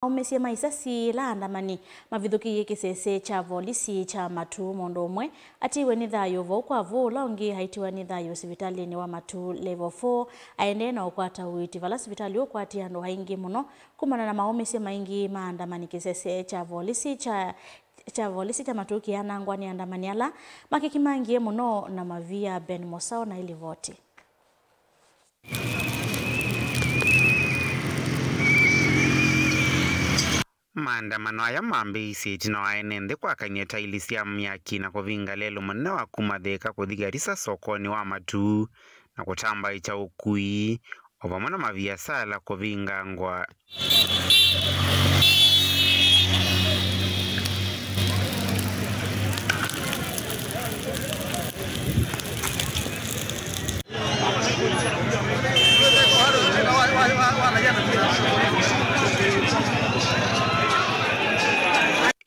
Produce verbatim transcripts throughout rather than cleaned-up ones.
Maũmĩsye ma isasi ĩla andamani mavithũkĩie kĩsese kya volisi kya Matuu, mũndũ ũmwe atiwe nĩ thayũ vau kwa vu, ũla ũngĩ aitiwa nĩ thayũ sivitalĩnĩ wa Matuu Level four aendee na ũkwata ũiiti vala sivitalĩ ũkwatie andũ aingĩ mũno kumana na maũmĩsye maingĩ ma andamani. Kĩsese kya volisi kya kya volisi kya Matuu kĩanangwa nĩ andamani ala makĩkimangie mũno na mavia. Ben Mosao na ilivoti. Maandamano aya mambĩĩisye ĩtina wa ene nthĩ kwakany'a taili sya myaki na kũvinga lelũ mũnene wa kuma Thĩka kũthi Garissa sokonĩ wa Matuu na kũtambaĩkya ũkui, o vamwe na maviasala kũvingangwa.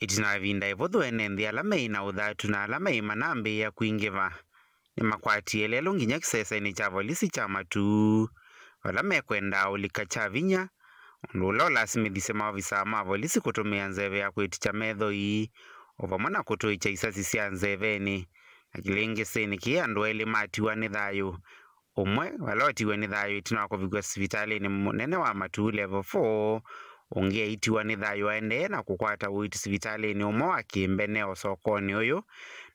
Ĩtina wa ĩvinda ĩvũthũ, ene nthĩ ala meĩ na ũthatu na ala meĩ manambĩĩa kwingĩva nĩmakwatie lelũ nginya kĩsesenĩ kya volisi kya Matuu, vala mekwenda ũlika kya vinya, ũndũ ũla ũlasimĩthisye maovisaa ma volisi kũtũmĩa nzeve ya kwĩtikya methoi, o vamwe na kũtũĩkya isasi sya nzevenĩ. Na kĩlĩngĩsĩnĩ kĩĩ, andũ elĩ matiwa nĩ thayũ. Ũmwe vala ũtiwe nĩ thayũ ĩtina wa kũvikwa sivitalĩnĩ mũnene wa Matuu Level four, ũngĩ aitiwa nĩ thayũ aendee na kũkwata ũiiti sivitalĩnĩ ũmwe wa kĩmbene o sokonĩ ũyũ,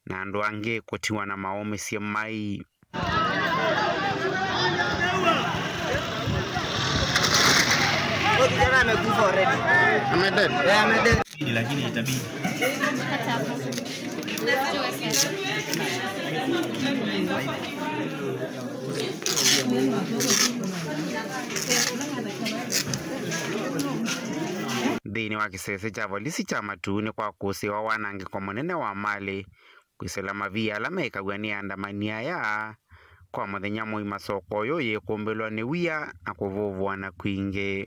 na andũ angĩ kũtiwa na maũmĩsye mai. Huyo kijana amekufa already. Amedead? Yeah, amedead. Lakini itabidi. Nthĩnĩ wa kĩsese kya volisi kya Matuu nĩkwakũsĩĩwa wanangĩko mũnene wa malĩ, kwĩsĩla mavia ala mekaw'a nĩ andamani aya kwa mũthenya mũima. Soko ũyũ yĩkũmbĩlwa nĩ wia na kũvũvũana kwingĩ.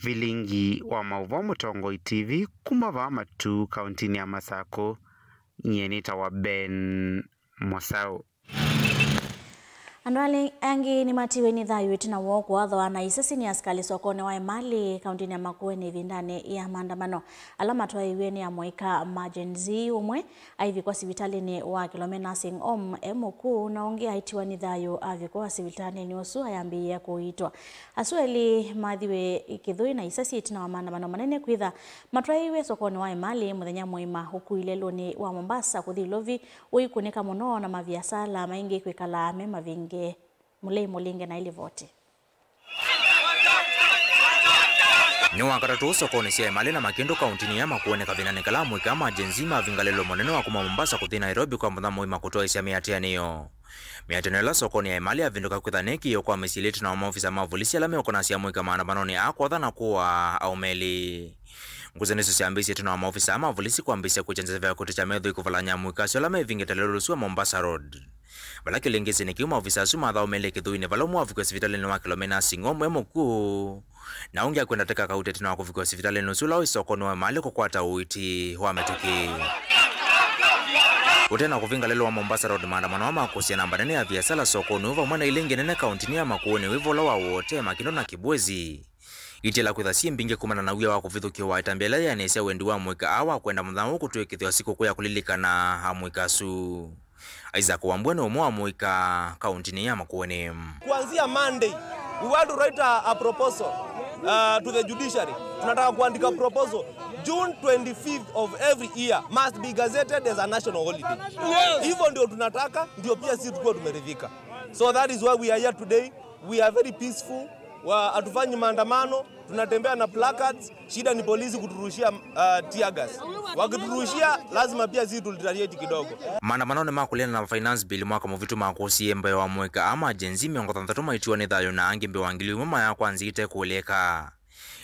Vilingi wa maũvoo Mũtongoi T V kuma vaa Matuu, kauntinĩ ya Masakũ, nyie nĩtawa Ben Mosau. Andũ alĩ angĩ nĩmatiwe nĩ thayũ ĩtina woo kũathwa na isasi nĩ asikalĩ sokonĩ wa Emali, kauntinĩ ya Makueni ĩvindanĩ ya maandamano ala matwaĩiw'e nĩ amũika ma Gen Z. Ũmwe aivikwa sivitalĩnĩ wa Kilome Nursing Home e mũkũũ, na ũngĩ aitiwa nĩ thayũ avikwa sivitalĩnĩ ũsu ayambĩĩe kũiitwa. Asu elĩ mathiwe kĩthũi na isasi ĩtina wa maandamano manene kwĩtha matwaĩiw'e sokonĩ wa Emali mũthenya mũima ũkui lelũnĩ wa Mombasa kũthi Ilovi, ũikũnĩka mũno na maviasala maingĩ kwĩkala me mavinge. Mũlei Mũlinge na ilivoti. Nĩ wakatatũ sokonĩ sya Emali na Makĩndũ kauntinĩ ya Makueni kavindanĩ kala amũika ma Gen Z mavinga lelũ mũnene wa kuma Mombasa kũthi Nairobi kwa mũthenya mũima kũtwaĩsya mĩatĩanĩo. Mĩatĩanĩo ĩla sokonĩ ya Emali yavĩndũka kwĩtha nĩ kĩĩo kwa mĩsyĩ ĩtina wa maovisa ma volisi ala meũkanasya amũika maandamanonĩ aa kwatha na kũaa aũme elĩ. Ngusanĩsyo syambĩĩsye ĩtina wa maovisa ma volisi kwambĩĩsya kwĩkya nzeve ya kũtĩkya methoi kũvalany'a amũika asu ala mevingĩte lelũ ũsu wa Mombasa Road. Vala kĩlĩngĩsĩnĩ kĩu, maovisa asu mathaũmĩile kĩthũinĩ vala ũmwe wavikiwe sivitalĩnĩ wa Kilome Nursing Home e mũkũũ, na ũngĩ akw'a ndatĩka kauta ĩtina wa kũvikiwa sivitalĩnĩ ũsu ũla wĩ sokonĩ wa Emali kũkwata ũiiti wa mĩtũkĩ. Ũtena kũvinga lelũ wa Mombasa Road, maandamano aa makũsya namba nene ya viasala sokonĩ ũũ vamwe na ila ingĩ nene kauntinĩ ya Makueni, wĩvo ũla wa Wote, Makĩndũ na Kibwezi. Itiala kwĩtha syĩ mbingĩ kumana na wia wa kũvithũkĩwa ĩtambya ĩla yĩanĩsya wendi wa amũika aa wa kwenda mũthenya ũũ kũtw'ĩkĩthw'a sikũkũ ya kũlilikana amũika asu. Isaac Wambua nĩ ũmwe wa amũika kauntinĩ ya Makueni. Kuanzia Monday, we want to write a, a proposal, uh, to the judiciary. Tunataka kuandika proposal. June twenty-fifth of every year must be gazetted as a national holiday. Yes. Hivyo ndio tunataka, ndio pia sisi tukuwe tumeridhika. So that is why we are here today. We are very peaceful. Wa, hatufanyi maandamano, tunatembea na placards. Shida ni polisi kuturushia, uh, tear gas. Wakiturushia, lazima pia sisi tulitaliate kidogo. Maandamano nĩ makũlĩana na finance bill mwaka mũvĩtu makũsie mbee wa amũika aa ma Gen Z mĩongo thanthatũ maitiwa nĩ thayũ na angĩ mbee wa ngili ĩmwe mayakwa nzĩ itekũlĩka.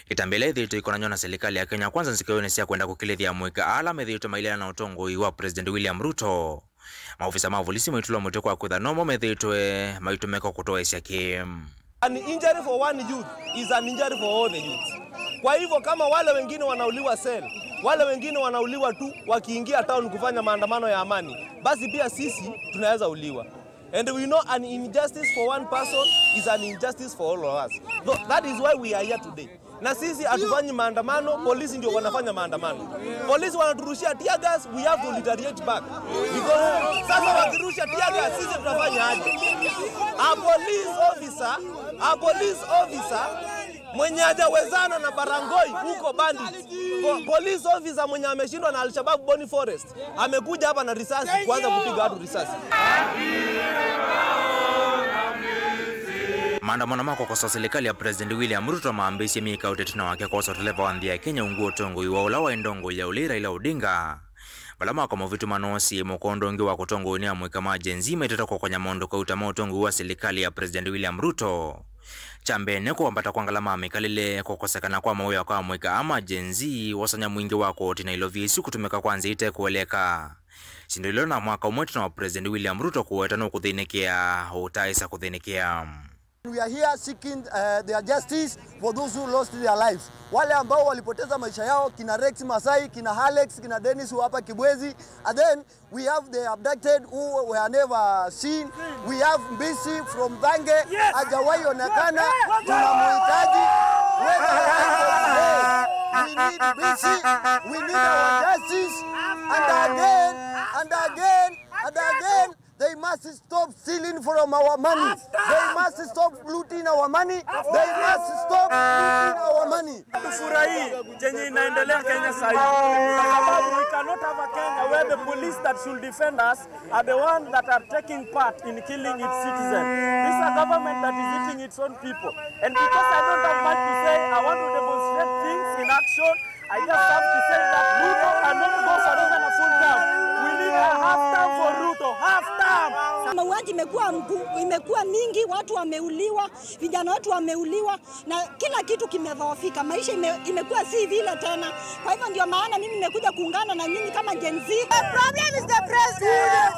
Ĩtambya ĩla yĩthĩĩtwe ĩkonany'a na silikalĩ ya Kenya Kwanza nzikĩonĩ sya kwenda kũkĩlĩthya amũika ala methĩĩtwe maileana na ũtongoi wa President William Ruto. Maofisa ma volisi maitulwa mũtĩ kwa kwĩtha nomo methĩĩtwe maitũmĩka kũtoesya kĩĩ. An injury for one youth is an injury for all the youths. Kwa hivyo kama wale wengine wanauliwa cell, wale wengine wanauliwa tu wakiingia town kufanya maandamano ya amani, basi pia sisi tunaweza uliwa. And we know an injustice for one person is an injustice for all of us. Tho-, that is why we are here today. Na sisi hatufanyi maandamano, polisi ndio wanafanya maandamano. Polisi wanaturushia tear gas, we have to retaliate back. Because sasa wakirusha tear gas, sisi tutafanya aje? A police officer, a police officer mwenye hajawezana na barangoi huko bandits. Po-, police officer mwenye ameshindwa na Al-Shabaab Boni Forest. Amekuja hapa na risasi, kuanza kupiga watu risasi. Maandamano ma kũkosoa silikalĩ ya President William Ruto mambĩĩsye myei kaũ ĩtina wake kwosa ũteleva wa nthĩ ya Kenya ungu wa ũtongoi wa ũla waĩ ndongoi ya ũlei Raila Odinga. Vala mwaka mũvĩtu manoosie mũkondo ũngĩ wa kũtongoew'a nĩ amũika ma Gen Z maitata kũkonya maũndũ kauta ma ũtongoi wa silikalĩ ya President William Ruto. Kya mbee nĩ kũambata kwa ngalama ya mĩkalĩle, kũkosekana kwa mawĩa kwa amũika aa ma Gen Z, wosany'a mwingĩ wa koti na ilovia isu kũtũmĩka kwa nzĩa itekũeleka. Syĩndũ ilo na mwaka ũmwe ĩtina wa President William Ruto kũweta nũkũthĩnĩkĩa ũtaaĩsa kũthĩnĩkĩa. We are here seeking, uh, their justice for those who lost their lives. Wale ambao walipoteza maisha yao, kina Rex Masai, kina Alex, kina Dennis wa hapa Kibwezi, and then we have the abducted who were never seen. We have Mbisi from Thange, hajawahi onekana. Tunamhitaji. Whether alive or dead, we need Mbisi. We need our justice. And again, and again, and again, they must stop stealing from our money. They must stop looting our money. They must stop looting our money. Tufurahii chenye inaendelea Kenya sasa hivi. Kwa sababu we cannot have a Kenya where the police that should defend us are the ones that are taking part in killing its citizens. This is a government that is eating its own people. And because I don't have much to say, I want to demonstrate things in action. I just have to say that Ruto cannot go for another full term. We need a half term for Ruto. Half term. Mauaji imekuwa mgu-, imekuwa mingi, watu wameuliwa, vijana wetu wameuliwa, na kila kitu kimedhoofika. Maisha ime-, imekuwa si vile tena. Kwa hivyo ndio maana mimi nimekuja kuungana na nyinyi kama Gen Z. The problem is the president.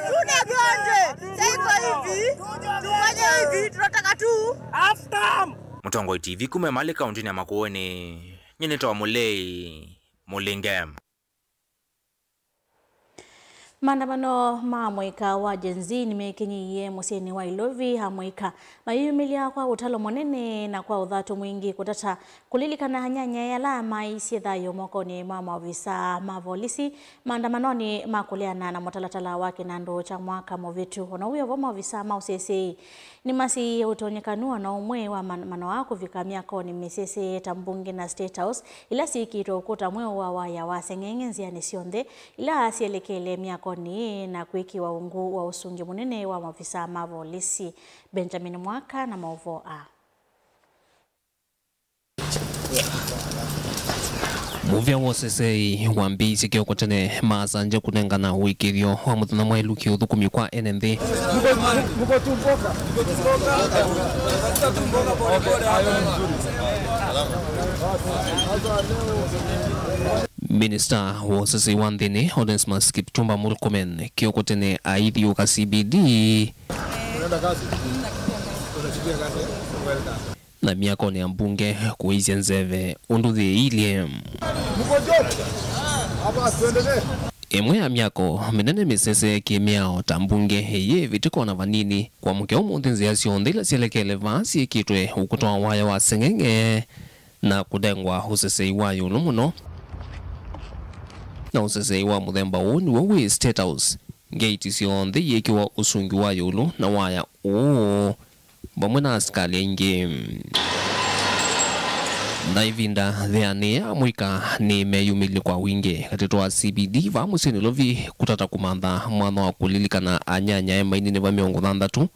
Tunagonje. Sasa iko hivi. Tufanye hivi. Tunataka tu half term. Mũtongoi T V kuma Emali kaũntĩnĩ ya Makueni, nyie nĩtawa Mũlei Mũlinge. Maandamano ma amũika wa Gen Z nĩmekinyĩie mũsyĩnĩ wa Ilovi, amũika mayĩyumĩlya kwa ũtalo mũnene na kwa ũthatu mwingĩ kũtata kũlilikana anyanyae ala maisye thayũ mokonĩ ma maovisa ma volisi maandamanonĩ ma kũleana na mũtalatala wa kĩnandũ kya mwaka mũvĩtu. Ona wĩ o vo, maovisa ma ũseseĩ nĩmasiĩĩe ũtonyekanu ona ũmwe wa maandamano aa kũvika myakonĩ mĩsese ta mbunge na State House, ila syĩkĩĩtwe ũkũta mweũ wa waya wa seng'eng'e nzĩanĩ syonthe, ila syelekele myakonĩ ĩĩ na kwĩkĩwa ungu wa ũsũngĩo mũnene wa maovisa ma volisi. Benjamin Mwaka na maũvoo aa. Mũvĩa wa ũseseĩ wambĩĩisye kĩoko tene, maasangya kũnengana ũĩkĩĩthyo wa mũthenya mwaĩlu kĩũthũkũmi kwa ene nthĩ. Minista wa ũseseĩ wa nthĩnĩ, Onesmus Kipchumba Murkomen, kĩoko tene aithiũũka C B D. Na myakonĩ ya mbunge kũĩsya nzeve ũndũ yĩilye. Ĩmwe ya myako mĩnene mĩsese kĩ-mĩao ta mbunge ĩyĩ ĩvĩtĩka ona vanini. Kwamũkya ũmũnthĩ, nzĩa syonthe ila syelekele vaa syĩkĩtwe ũkũta wa waya wa seng'eng'e na kũnengwa ũseseĩ wa ĩũlũ mũno. Na ũseseĩ wa mũthemba ũũ nĩw'o wĩ State House. Ngeiti syonthe iyĩkĩwa ũsungi wa ĩũlũ na waya ũũ vamwe na asikalĩ aingĩ. Na ĩvinda yĩanĩe, amũika nĩmeyumĩlye kwa wingĩ katĩ wa C B D vaa mũsyĩ Nairobi kũtata kũmantha mwanya wa kũlilikana anyanyae maininĩva mĩongo thanthatũ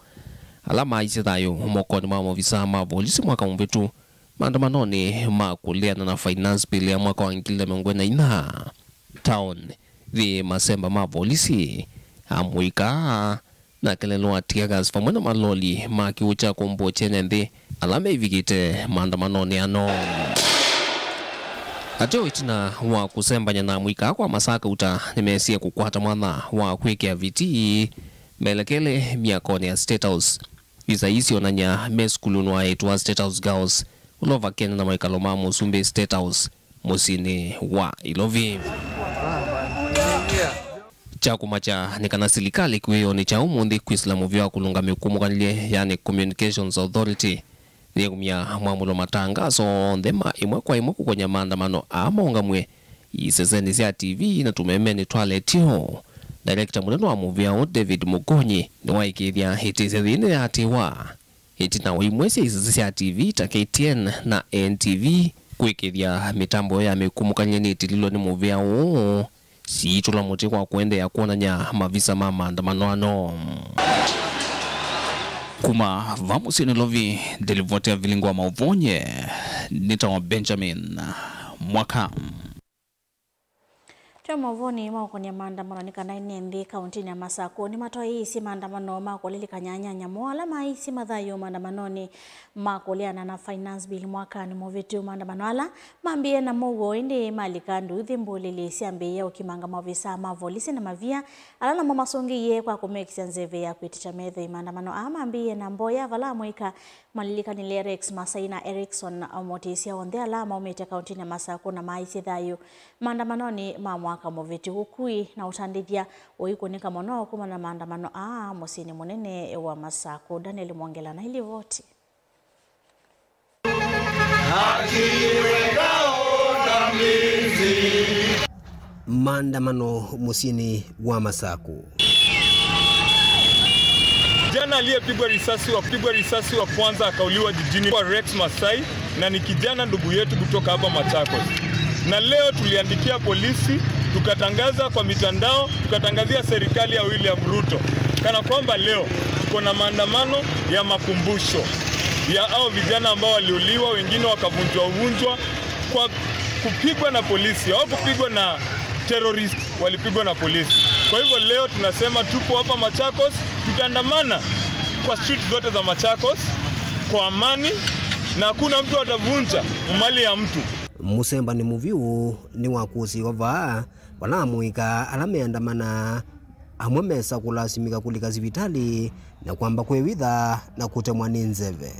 ala maisye thayũ mokonĩ ma maovisa ma volisi mwaka mũvĩtu maandamanonĩ ma kũleana na finance bill ya mwaka wa ngili ilĩ na mĩongo ĩlĩ na inya. Town yĩ masemba ma volisi, amũika na kelelo wa tear gas vamwe na maloli ma kĩw'ũ kya kũmbũa kyene nthĩ ala meivikĩte maandamanonĩ ano. Ateo ĩtina wa kũsembany'a na amũika kwa Masakauta nĩmesie kũkwata mwanya wa kwĩkĩa vitii melekele myakonĩ ya State House. Visa ii syonany'a me sukulunĩ wa eĩtu wa State House Girls, ũla ũvakene na mawĩkalo ma mũsumbĩ State House, mũsyĩnĩ wa Ilovi. Kya kũmakya nĩ kana silikalĩ kĩwĩonĩ kya ũmũnthĩ kwĩsĩla mũvĩa wa kũlũnga mĩkũmũkanĩlye, yani Communications Authority, nĩyaumya mwamũlo matangaso onthe ma ĩmwe kwa ĩmwe kũkony'a maandamano aa maũngamw'e isesenĩ sya T V na tũmemenĩ twa letio. Director mũnene wa mũvĩa ũũ, David Mũkonyi, nĩwaĩkĩĩthya ĩtĩsya yĩĩ nĩyaatĩĩwa ĩtina wa imwe sya isese sya T V ta K T N na N T V kwĩkĩĩthya mĩtambo ya mĩkũmũkanĩlye nĩtililwe nĩ mũvĩa ũũ, siitũla mũtĩ kwa kũendeea kwonany'a mavisa ma maandamano ano. Kuma va mũsyĩ Nairobi, nĩ livoti ya Vilingi wa Mauvoo, nĩtawa Benjamin Mwaka. Twĩ maũvoonĩ maũkonĩa maandamano nĩ kana ene nthĩ kaũntĩnĩ ya Masakũ nĩmatwaĩĩsye maandamano ma kũlilikany'a anyanya moo ala maaisye mathayũ maandamanonĩ ma kũleana na Finance Bill mwakanĩ mũvĩtu. Maandamano ala mambĩĩe na mũuo, ĩndĩ malika nduuthĩ, mbũlĩlĩ syambĩĩe ũkimanga maovisaa ma volisi na mavia ala namo masũngĩie kwa kũmekĩsya nzeve ya kwĩtĩkya methoi. Maandamano aa mambĩĩe na mboya vala amũika malilikanile Rex Masai na Erickson Omotĩsya, onthe ala maumĩte kaũntĩnĩ ya Masakũ na maaisye thayũ maandamanonĩ ma mwaka mũvĩtu. Ũkui na ũtandĩthya ũikũnĩka mũno kumana na maandamano aa mũsyĩnĩ mũnene wa Masakũ. Daniel Mwongela na ilivoti. Maandamano mũsyĩnĩ wa Masakũ. Kijana aliyepigwa risasi wa, pigwa risasi wa kwanza akauliwa jijini kwa Rex Masai, na ni kijana ndugu yetu kutoka hapa Machakos. Na leo tuliandikia polisi, tukatangaza kwa mitandao, tukatangazia serikali ya William Ruto kana kwamba leo tuko na maandamano ya makumbusho ya hao vijana ambao waliuliwa, wengine wakavunjwa vunjwa kwa kupigwa na polisi, hawakupigwa na terrorist, walipigwa na polisi. Kwa hivyo leo tunasema tupo hapa Machakos, tutaandamana kwa street zote za Machakos kwa amani na hakuna mtu atavunja mali ya mtu. Mũsembanĩ mũvyũ nĩwakũsĩĩwa vaa, vala amũika ala meandamanaa amwe mesa kũlasimĩka kũlika sivitalĩ na kwamba kwĩw'itha na kũtemwa nĩ nzeve.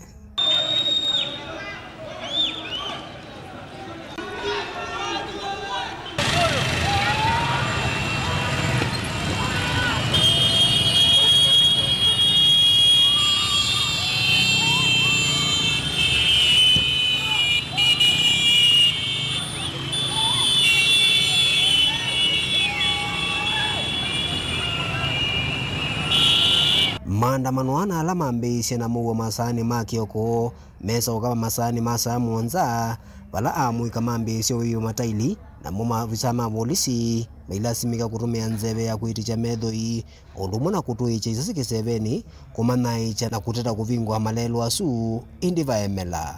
Maandamano ana ala mambĩĩisye na mũuo masaanĩ ma kĩoko, mesa ũkava masaanĩ ma saa mũonza, vala amũika mambĩĩisye ũiwa mataili, namo maovisa ma volisi mailasimĩka kũtũmĩa nzeve ya kwĩtĩkya methoi, o ũndũ ũmwe na kũtũĩkya isasi kĩsevenĩ, kũmanyaĩĩkya na kũteta kũvingũa malelũ asu, ĩndĩ vaemela.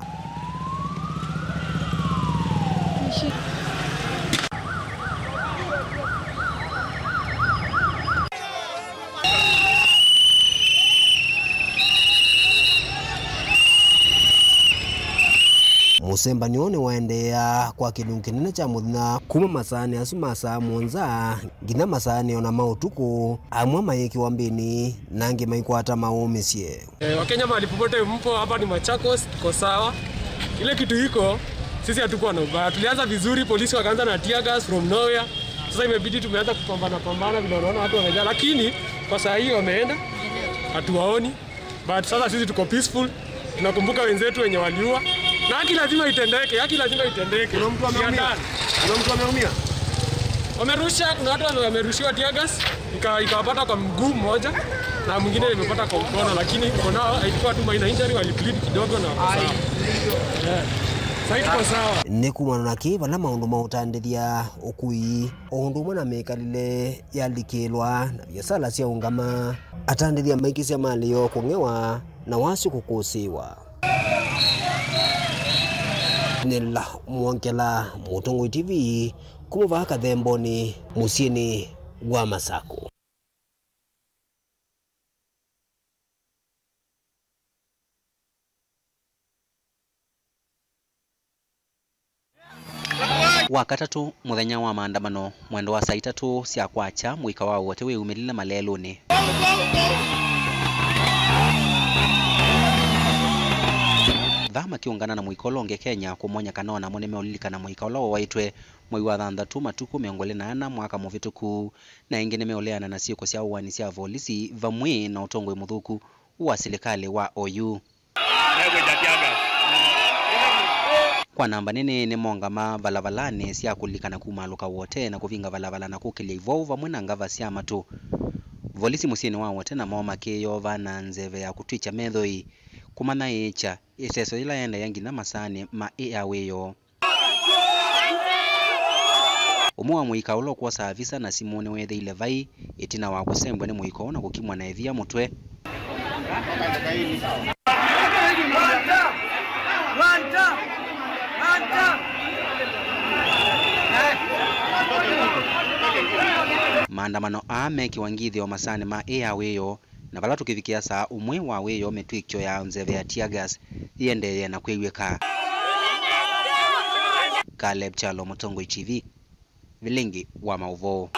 Mũsembanio nĩwaendeea kwa kĩlungu kĩnene kya mũthenya, kuma masaanĩ asu ma saa mũonza nginya masaanĩ ona ma ũtukũ, amwe mayĩkĩwa mbĩnĩ na angĩ maikwata maũmĩsye. Eh, Wakenya mahali popote mpo, hapa ni Machakos, tuko sawa. Ile kitu iko, sisi hatukuwa na ubaya. Tulianza vizuri, polisi wakaanza na tear gas from nowhere. Sasa imebidi tumeanza kupambana pambana vile unaona watu wamejaa, lakini kwa saa hii wameenda, hatuwaoni. But sasa sisi tuko peaceful. Tunakumbuka wenzetu wenye waliua. Na haki lazima itendeke, haki lazima itendeke. Kuna mtu ameumia? We are done. Kuna mtu ameumia? Wamerusha, kuna watu wame-, wamerushiwa tear gas, ika-, ikawapata kwa mguu mmoja na mwingine imepata kwa mkono, lakini for now haikuwa tu minor injury, walibleed kidogo na wako sawa. Yeah. Sasa tuko sawa. Nĩ kumana na kĩ vala maũndũ ma ũtandĩthya, ũkui, o ũndũ ũmwe na mĩkalĩle yalikĩlwa na viasala syaũngama, atandĩthya maikĩsya malĩ yoo kũng'ewa na wasyo kũkũsĩĩwa. Nĩla Mwongela, Mũtongoi T V, kuma vaa Kathembonĩ, mũsyĩnĩ wa Masakũ. Wakatatũ, mũthenya wa maandamano, mwendo wa saa itatũ sya kwakya, mũika wa Wote wĩyumĩlile malelũnĩ. Vaa makĩũngana na mũika ũla ũngĩ Kenya kũmony'a kana o namo nĩmeũlilikana mũika ũla wawaĩtwe mwei wa thanthatũ matukũ mĩongo ĩlĩ na ana mwaka mũvĩtũku, na ĩngĩ nĩmeũleana na syĩko sya ũaani sya volisi vamwe na ũtongoi mũthũku wa silikalĩ wa O U. Kwa namba nene nĩmongamaa valavalanĩ sya kũlilikana kumaalũka Wote na kũvinga valavala na kũkĩlya ivwaũ vamwe na ngava sya matũ. Volisi mũsyĩnĩ wa Wote namo makĩyova na nzeve ya kũtwĩkya methoi, kũmanyaĩĩkya ĩseso yĩla yaendeea nginya masaanĩ ma ĩ ya wĩoo. Ũmwe wa mũika ũla ũkwosaa visa na simũ nĩweethĩile vai ĩtina wa kũsembwa nĩ mũika ũũ na kũkimwa na ĩvia mũtwe. Maandamano aa mekiwa ngithyo masaanĩ ma ĩ ya wĩoo. Na vala tũkĩvikĩa saa ũmwe wa wĩoo, mĩtwĩkyo ya nzeve ya tear gas yĩendeeye na kwĩw'ĩka. Caleb Kyalo, Mũtongoi T V, vilingi wa maũvoo.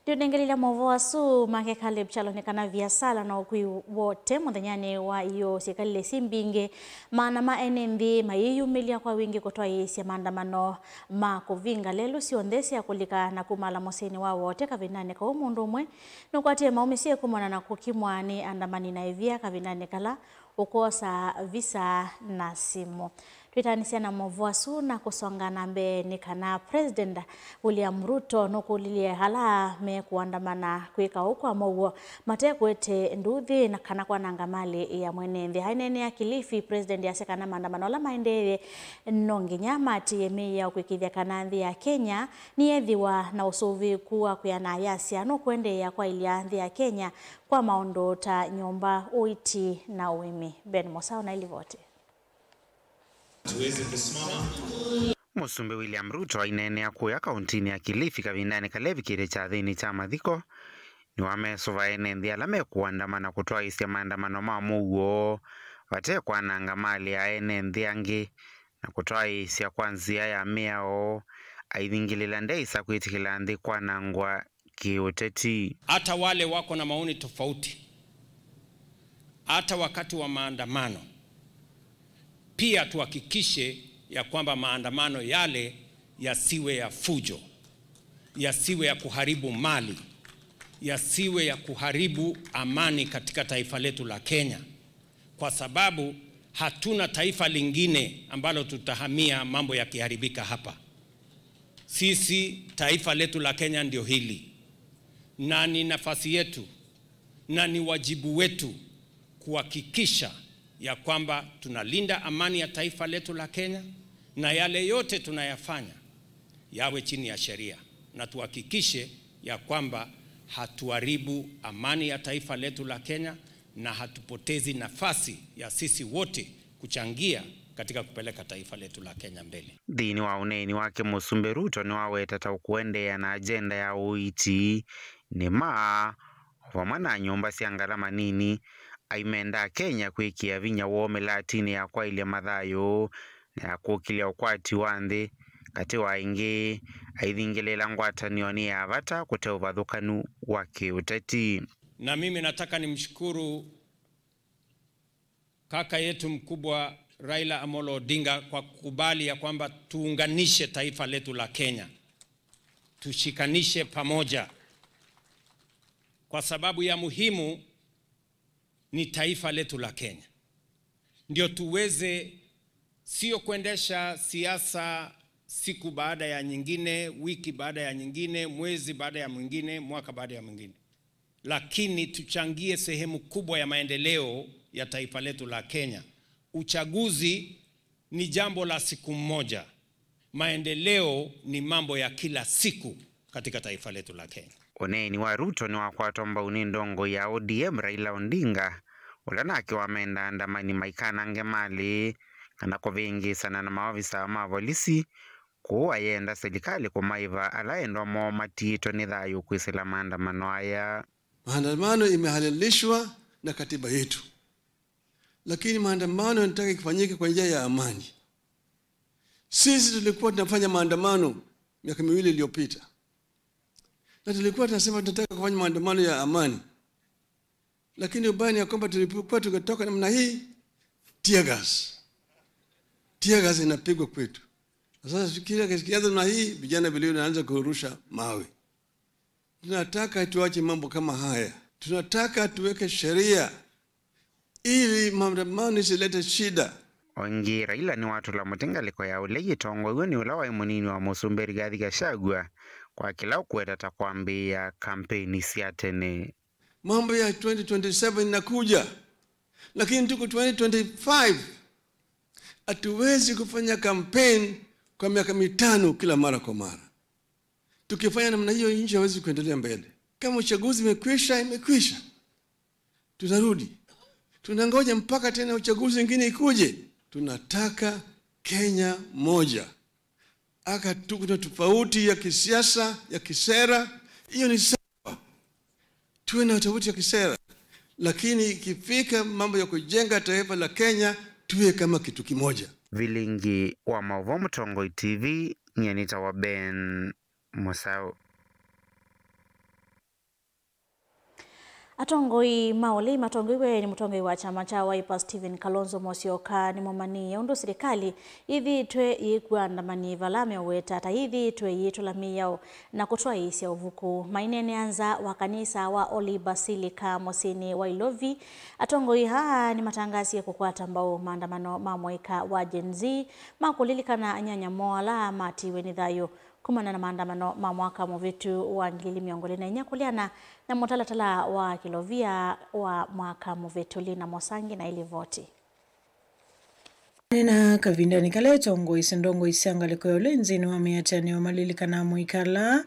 Ndiũnengelilya maũvoo asu make Caleb Kyalo nĩ kana viasala na ũkui Wote mũthenyanĩ wa ĩyoo syĩkalile syĩ mbingĩ. Maana ma ene nthĩ mayĩyumĩlya kwa wingĩ kũtwaĩĩsya maandamano ma kũvinga lelũ syonthe sya kũlika na kumala mũsyĩnĩ wa Wote kavindanĩ kau. Mũndũ ũmwe nũkwatie maũmĩsye kumana na kũkimwa nĩ andamani na ĩvia kavindanĩ kala ũkwosa visa na simũ. Twĩtanĩsya na maũvoo asu na kũsonga na mbee nĩ kana President William Ruto nũkũlilye ala mekũandamana kwĩka ũu kwa mũuo mate kũete nduthi na kana kwananga malĩ ya mwene nthĩ. Aineenea Kilifi, President asya kana maandamano ala maendeeye no nginya maatĩĩe mĩao kwĩkĩĩthya kana nthĩ ya Kenya nĩyethĩwa na ũsũvĩĩku wa kwĩana. Ayasya nũkũendeea kwaĩlya nthĩ ya Kenya kwa maũndũ ta nyũmba, ũiiti na ũĩmi. Ben Mosao na ilivoti. Tuweze kusimama. Mũsumbĩ William Ruto aineenea kũya kauntinĩ ya Kilifi kavindanĩ kala evikĩte kyathĩnĩ kya mathiko, nĩwamesũva ene nthĩ ala mekũandamana kũtwaĩĩsya maandamano ma mũuo vate kwananga malĩ ya ene nthĩ angĩ na kũtwaĩĩsya kwa nzĩa ya mĩao, aithingĩlĩla ndeĩsa kwĩtĩkĩla nthĩ kwanangwa kĩũteti. Hata wale wako na maoni tofauti, hata wakati wa maandamano, pia tuhakikishe ya kwamba maandamano yale yasiwe ya fujo, yasiwe ya kuharibu mali, yasiwe ya kuharibu amani katika taifa letu la Kenya, kwa sababu hatuna taifa lingine ambalo tutahamia mambo yakiharibika hapa. Sisi, taifa letu la Kenya ndio hili, na ni nafasi yetu na ni wajibu wetu kuhakikisha ya kwamba tunalinda amani ya taifa letu la Kenya, na yale yote tunayafanya yawe chini ya sheria, na tuhakikishe ya kwamba hatuharibu amani ya taifa letu la Kenya na hatupotezi nafasi ya sisi wote kuchangia katika kupeleka taifa letu la Kenya mbele. Nthĩnĩ wa ũneeni wake, Mũsumbĩ Ruto nĩwaweta ta ũkũendeea na agenda ya ũiiti, nĩma, o vamwe na nyũmba sya ngalama nini, aimenda Akenya kwĩkĩa vinya woo mĩlatinĩ ya kwaĩlya mathayũ na ya kũkĩlya ũkwati wa nthĩ, katĩ wa ĩngĩ, aithingĩlĩĩla ngwatanĩo nĩ ya vata kũte ũvathũkanu wa kĩũteti. Na mimi nataka nimshukuru kaka yetu mkubwa Raila Amolo Odinga kwa kukubali ya kwamba tuunganishe taifa letu la Kenya, tushikanishe pamoja, kwa sababu ya muhimu ni taifa letu la Kenya, ndio tuweze sio kuendesha siasa siku baada ya nyingine, wiki baada ya nyingine, mwezi baada ya mwingine, mwaka baada ya mwingine, lakini tuchangie sehemu kubwa ya maendeleo ya taifa letu la Kenya. Uchaguzi ni jambo la siku moja, maendeleo ni mambo ya kila siku katika taifa letu la Kenya. Ũneeni wa Ruto nĩwakwatwa mbau nĩ ndongoi ya O D M Raila Odinga, ũla nake wamenda andamani maikanange malĩ kana kũvĩngĩĩsana na maovisa ma volisi kũu ayenda silikalĩ kũmaĩva ala endwa moo matiĩtwe nĩ thayũ kwĩsĩla maandamano aya. Maandamano imehalalishwa na katiba yetu, lakini maandamano yanataka ifanyike kwa njia ya amani. Sisi tulikuwa tunafanya maandamano miaka miwili iliyopita, na tulikuwa tunasema tunataka kufanya maandamano ya amani, lakini ubaya ni ya kwamba tulipokuwa tukitoka namna hii, tear gas, tear gas inapigwa kwetu. Na sasa fikiria, kianza namna hii, vijana vile wanaanza kurusha mawe. Tunataka tuache mambo kama haya. Tunataka tuweke sheria ili maandamano isilete shida. O ĩngĩ, Raila nĩwatũla mũtĩ ngalĩko ya ũla yĩtongoew'e nĩ ũla waĩ mũnini wa mũsumbĩ Rigathi Gachagua, kwa kĩla ũkũweta ta kwambĩĩa kampeni sya tene. Mambo ya twenty twenty-seven inakuja, lakini tuko twenty twenty-five. Hatuwezi kufanya campaign kwa miaka mitano kila mara kwa mara. Tukifanya namna hiyo, nchi haiwezi kuendelea mbele. Kama uchaguzi imekwisha, imekwisha. Tunarudi. Tunangoja mpaka tena uchaguzi mwingine ikuje. Tunataka Kenya moja. Aka tu-, kuna tofauti ya kisiasa, ya kisera, hiyo ni sawa. Tuwe na tofauti ya kisera, lakini ikifika mambo ya kujenga taifa la Kenya, tuwe kama kitu kimoja. Vilingi wa maũvoo Mũtongoi T V, nyie nĩtawa Ben Mũsaũ. Atongoi ma ũlei matongoew'e nĩ mũtongoi wa kyama kya Wiper Stephen Kalonzo Musyoka nĩmomanie ũndũ silikalĩ yĩthĩĩtwe yĩkua andamani vala meũweta ta yĩthĩĩtwe yĩtũla mĩao na kũtwaĩĩsya ũvuku. Maineenea nza wa kanisa wa Holy Basilica mũsyĩnĩ wa Ilovi, atongoi aa nĩmatangasie kũkwata mbau maandamano ma mũika wa Gen Z ma kũlilikana anyanya moo ala matiiwe nĩ thayũ kumana na maandamano ma mwaka mũvĩtu wa ngili ili mĩongo ĩlĩ na inya kũleana na mũtalatala wa kĩlovia wa mwaka mũvĩtu. Lina Mosangi na ilivoti. Nena kavindanĩ kala itongoi sya ndongoi sya ngalĩko ya ũlei nthĩnĩ wa mĩatĩanĩo malilikanaa mũika ala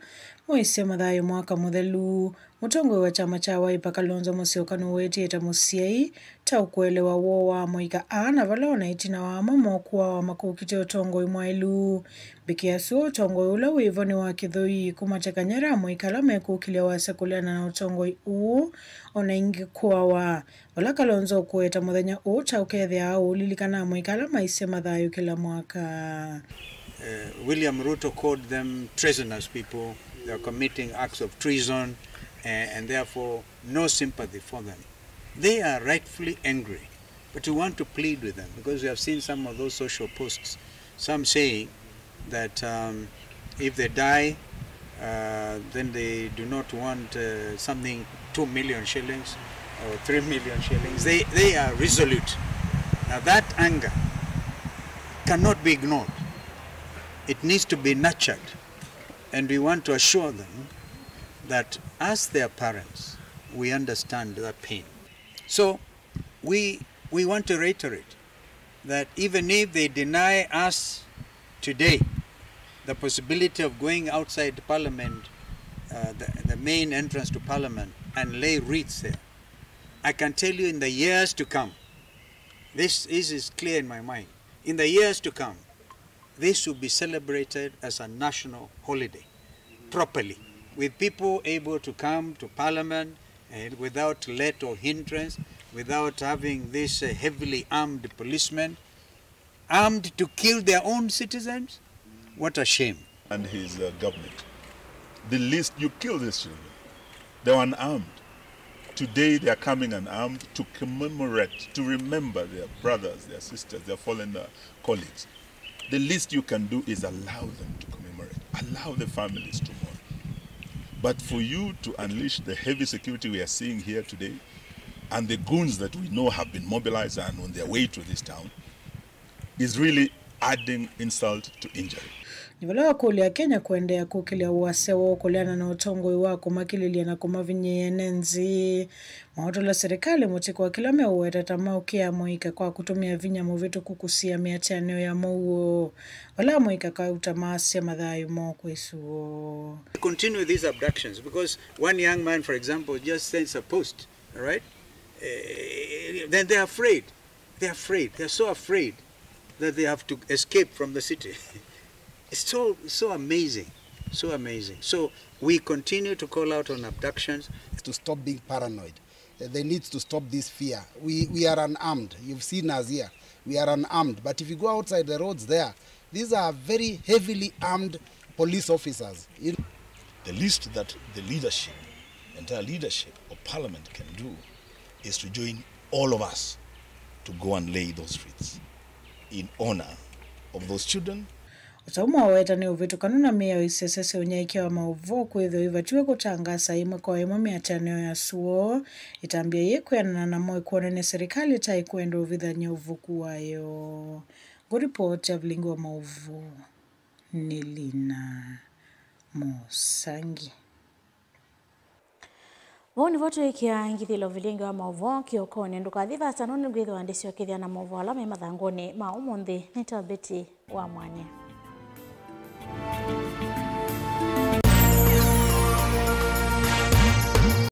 moisye mathayũ mwaka mũthelu, mũtongoi wa kyama kya Wiper Kalonzo Musyoka nũwetie ta mũsyai ta ũkũelewa woo wa amũika aa, na vala ona ĩtina wa amwe mokũawa makũkite ũtongoi mwaĩlu. Mbĩkĩa syo ũtongoi ũla wĩ vo nĩ wa kĩthũi, kũmate kanyara amũika ala mekũkĩlya wasya kũleana na ũtongoi ũũ, ona ĩngĩ kũawa. Vala Kalonzo ũkũweta mũthenya ũũ ta ũkethĩawa ũũlilikana amũika ala maisye mathayũ kĩla mwaka. Uh, William Ruto called them treasonous people. They are committing acts of treason, uh, and therefore no sympathy for them. They are rightfully angry, but we want to plead with them because we have seen some of those social posts, some saying that, um, if they die, uh, then they do not want, uh, something, two million shillings or three million shillings. They, they are resolute. Now, that anger cannot be ignored. It needs to be nurtured. And we want to assure them that as their parents, we understand their pain. So we, we want to reiterate that even if they deny us today the possibility of going outside Parliament, uh, the, the main entrance to Parliament, and lay wreaths there, I can tell you in the years to come, this, this is clear in my mind, in the years to come, this will be celebrated as a national holiday, properly, with people able to come to Parliament and without let or hindrance, without having this, uh, heavily armed policemen, armed to kill their own citizens. What a shame. And his, uh, government. The least you kill these children. They were unarmed. Today they are coming unarmed to commemorate, to remember their brothers, their sisters, their fallen, uh, colleagues. The least you can do is allow them to commemorate, allow the families to mourn. But for you to unleash the heavy security we are seeing here today, and the goons that we know have been mobilized and on their way to this town, is really adding insult to injury. Nĩ vala wakũlya Kenya kũendeea kũkĩlya ũasya woo kũleana na ũtongoi wa kũmakĩlĩlya na kũmavinyĩĩa ene nthĩ. Maũtũla silikalĩ mũtĩ kwa kĩla meũweta ta maũkĩa amũika kwa kũtũmĩa vinya mũvĩtũku kũsiĩa mĩatĩanĩo ya mũuo, vala amũika kauta maasya mathayũ moo kwĩ sũo. Continue these abductions because one young man, for example, just sends a post, all right? Eh, then they're afraid. They're afraid. They're so afraid that they have to escape from the city. It's so, so amazing, so amazing. So we continue to call out on abductions. To stop being paranoid. Uh, they need to stop this fear. We, we are unarmed. You've seen us here. We are unarmed. But if you go outside the roads there, these are very heavily armed police officers. You The least that the leadership, entire leadership of parliament can do is to join all of us to go and lay those wreaths in honor of those children. O ta ũu maweta nĩ ũvĩtũkanu na mĩao isese sya ũnyaĩĩkya wa maũvoo kwĩthĩwa ivatiwe kũtangaasa ĩmwe kwa ĩmwe mĩatĩanĩo ya suo. Ĩtambya yĩĩ kwĩanana namo ĩkwonany'a serikali ĩtaĩ kwenda ũvithany'a ũvuku wayo. Ngũripoti ya vilingi wa maũvoo nĩ Lina Mũsangi. Vau nĩvo tũĩkĩa ngithĩlo vilingi wa maũvoo kĩokonĩ. Ndũkathi vasa nũndũ nĩngwĩthĩwa ndĩsyokethya na maũvoo ala me mathangũnĩ ma ũmũnthĩ. Nĩtawa Betty wa Mwane.